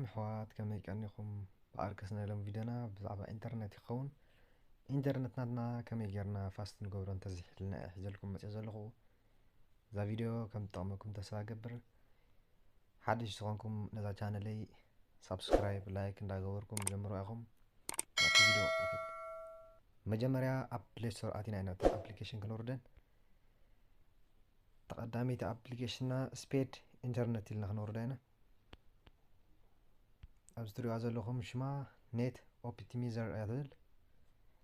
ኣሕዋት ከመይ ቀኒኹም? ብኣርከስ ናይ ሎም ቪድዮና ብዛዕባ ኢንተርነት ይኸውን። ኢንተርነት ናትና ከመይ ጌርና ፋስት ንገብሮ እንተዝሕልና እየ ሒዘልኩም መፅእ ዘለኹ። እዛ ቪድዮ ከም ትጠቕመኩም ተስፋ ገብር። ሓድሽ ዝኾንኩም ነዛ ቻነለይ ሳብስክራይብ፣ ላይክ እንዳገበርኩም ጀምሮ ኢኹም። ናብቲ ቪድዮ ንኸድ። መጀመርያ ኣብ ፕሌይ ስቶር ኣቲና ኢና እቲ ኣፕሊኬሽን ክንወርደን። ተቐዳሚቲ ኣፕሊኬሽንና ስፒድ ኢንተርነት ኢልና ክነውርዳ ኢና። ኣብዚ ትሪእዋ ዘለኹም ሽማ ኔት ኦፕቲሚዘር እያ ትብል።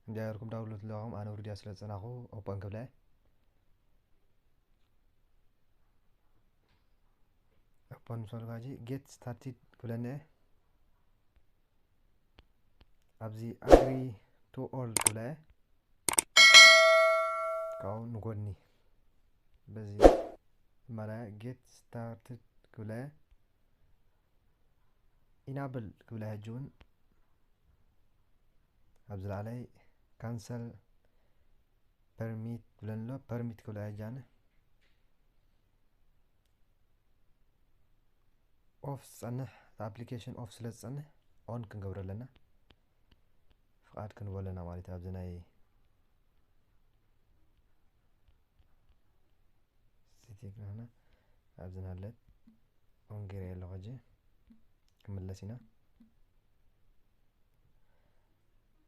እንዲያ ገርኩም ዳውንሎድ ኣለኹም፣ ኣነ ውርድያ ስለ ዝጸናኹ ኦፐን ክብላ እየ። ኦፐን ምስ በልኳ ሕጂ ጌት ስታርትድ ክብለኒ እየ። ኣብዚ ኣግሪ ቱ ኦል ክብላ እየ። ካብኡ ንጎድኒ በዚ ማለያ ጌት ስታርትድ ክብላ እየ። ኢናብል ክብላ እየ። ሕጂ እውን ኣብዚ ላዕላይ ካንሰል ፐርሚት ክብለኒ ኣሎ። ፐርሚት ክብላ እየ። ሕጂ ኣነ ኦፍ ዝጸንሕ፣ እቲ ኣፕሊኬሽን ኦፍ ስለ ዝጸንሕ ኦን ክንገብሮ ኣለና። ፍቓድ ክንቦ ኣለና ማለት እዩ። ኣብዚ ናይ ሲቲ ክለና ኣብዚ ናለት ኦን ገይረ ኣለኹ። ሕጂ ክምለስ ኢና።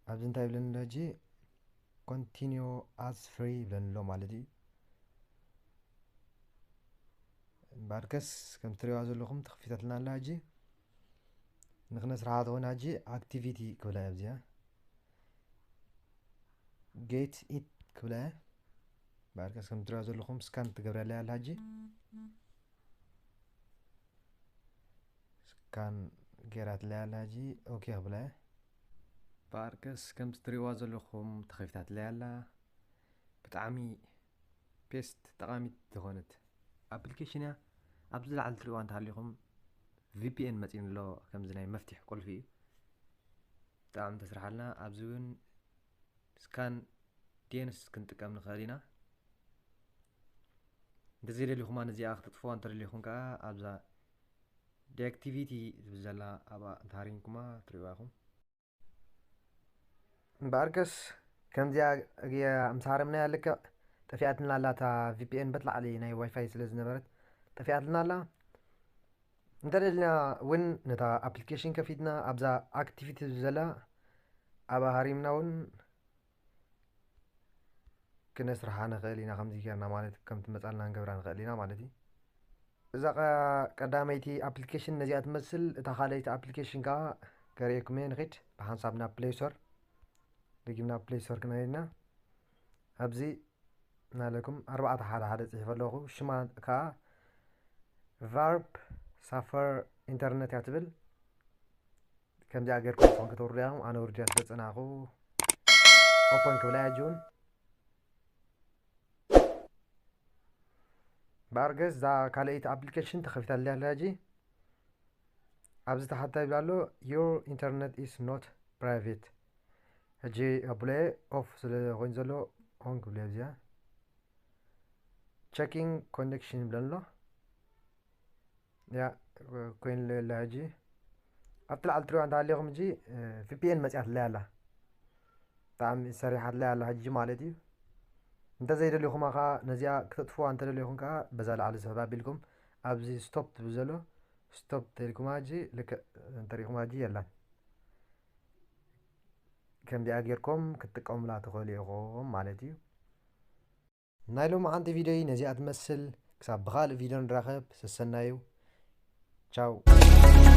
ኣብዚ እንታይ ይብለኒ ኣሎ ሕጂ? ኮንቲኒዩ ኣዝ ፍሪ ይብለኒ ኣሎ ማለት እዩ። እምበኣርከስ ከም ትሪእዋ ዘለኹም ተኸፊታትና ኣላ። ሕጂ ንክነስርሓ ተኾይና ሕጂ ኣክቲቪቲ ክብላ እያ። ኣብዚኣ ጌት ኢት ክብላ እያ። እምበኣርከስ ከም ትሪእዋ ዘለኹም ስካን ትገብረላ እያ ኣላ። ሕጂ ስካን ገይራትላ እያ ኣላ። ሕጂ ኦኬ ክብላ እየ። እምበኣርከስ ከምቲ ትሪእዋ ዘለኹም ተኸፊታትላ እያ ኣላ። ብጣዕሚ ቤስት ጠቓሚት ዝኾነት ኣፕሊኬሽን እያ። ኣብዚ ላዕሊ ትሪእዋ እንተሃሊኹም ቪፒኤን መፂኡኒ ኣሎ፣ ከምዚ ናይ መፍትሕ ቁልፊ እዩ። ብጣዕሚ ተስርሓልና። ኣብዚ እውን ስካን ዴንስ ክንጥቀም ንኽእል ኢና። እንተዘይደሊኹማ ነዚኣ ክተጥፍዋ እንተደሊኹም ከዓ ኣብዛ ዲኣክቲቪቲ ዝብል ዘላ ኣብኣ እንተሃሪምኩማ ትሪእዋ ኢኹም። እምበኣርከስ ከምዚኣ ጌ-፣ ምስ ሃረምናያ ልክዕ ጠፊኣትና ኣላ እታ ቪፒኤን በቲ ላዕሊ ናይ ዋይፋይ ስለ ዝነበረት ጠፊኣትና ኣላ። እንተደሊና እውን ነታ ኣፕሊኬሽን ከፊትና ኣብዛ ኣክቲቪቲ ዝብል ዘላ ኣብኣ ሃሪምና እውን ክነስርሓ ንኽእል ኢና። ከምዚ ጌርና ማለት ከም ትመጻልና ክንገብራ ንኽእል ኢና ማለት እዩ። እዛ ቀ-፣ ቀዳመይቲ ኣፕሊኬሽን ነዚኣ ትመስል። እታ ካልኣይቲ ኣፕሊኬሽን ከኣ ከርእየኩም እየ። ንኺድ ብሓንሳብ ናብ ፕሌይ ስቶር፣ ደጊም ናብ ፕሌይ ስቶር ክንኸይድ ኢና። ኣብዚ ናለኩም ኣርባዕተ ሓደ ሓደ ጽሒፈ ኣለኹ። ሽማ ከኣ ቫርፕ ሳፈር ኢንተርነት እያ ትብል። ከምዚኣ ጌርኩም ንስኹም ከተውርዱ ኢኹም። ኣነ ውርድያ ስለ ዝጸናኹ ኦፐን ክብላ እያ ጁን። እምበኣርከስ እዛ ካልኣይቲ ኣፕሊኬሽን ተኸፊታለይ ኣላ ሕጂ። ኣብዚ ታሕታይ ይብል ኣሎ፣ your internet is not private። ሕጂ ኣብለየ ኦፍ ስለ ኮይኑ ዘሎ ኦን ክብለየ ኣብዚኣ። ቸኪንግ ኮኔክሽን ይብለኒ ኣሎ። ያ፣ ኮይኑ ኣሎ ሕጂ። ኣብቲ ላዕሊ ትሪእዋ እንተሃሊኹም ሕጂ፣ እ፣ ቪፒኤን መጺኣትለይ ኣላ። ብጣዕሚ ሰሪሓትለይ ኣላ ሕጂ ማለት እዩ። እንተዘይደሊኹማ ከኣ ነዚኣ ክተጥፍዋ እንተደሊኹም ከኣ በዛ ላዕሊ ስሕብ ኣቢልኩም ኣብዚ ስቶፕ ትብል ዘሎ ስቶፕ ተልኩማ ሕጂ ልክዕ እንተሪእኹማ ሕጂ የላን። ከምዚኣ ጌርኩም ክትጥቀሙላ ትኽእሉ ኢኹም ማለት እዩ። ናይ ሎማዓንቲ ቪድዮይ ነዚኣ ትመስል። ክሳብ ብኻልእ ቪድዮ ንራኸብ። ሰሰናዩ። ቻው።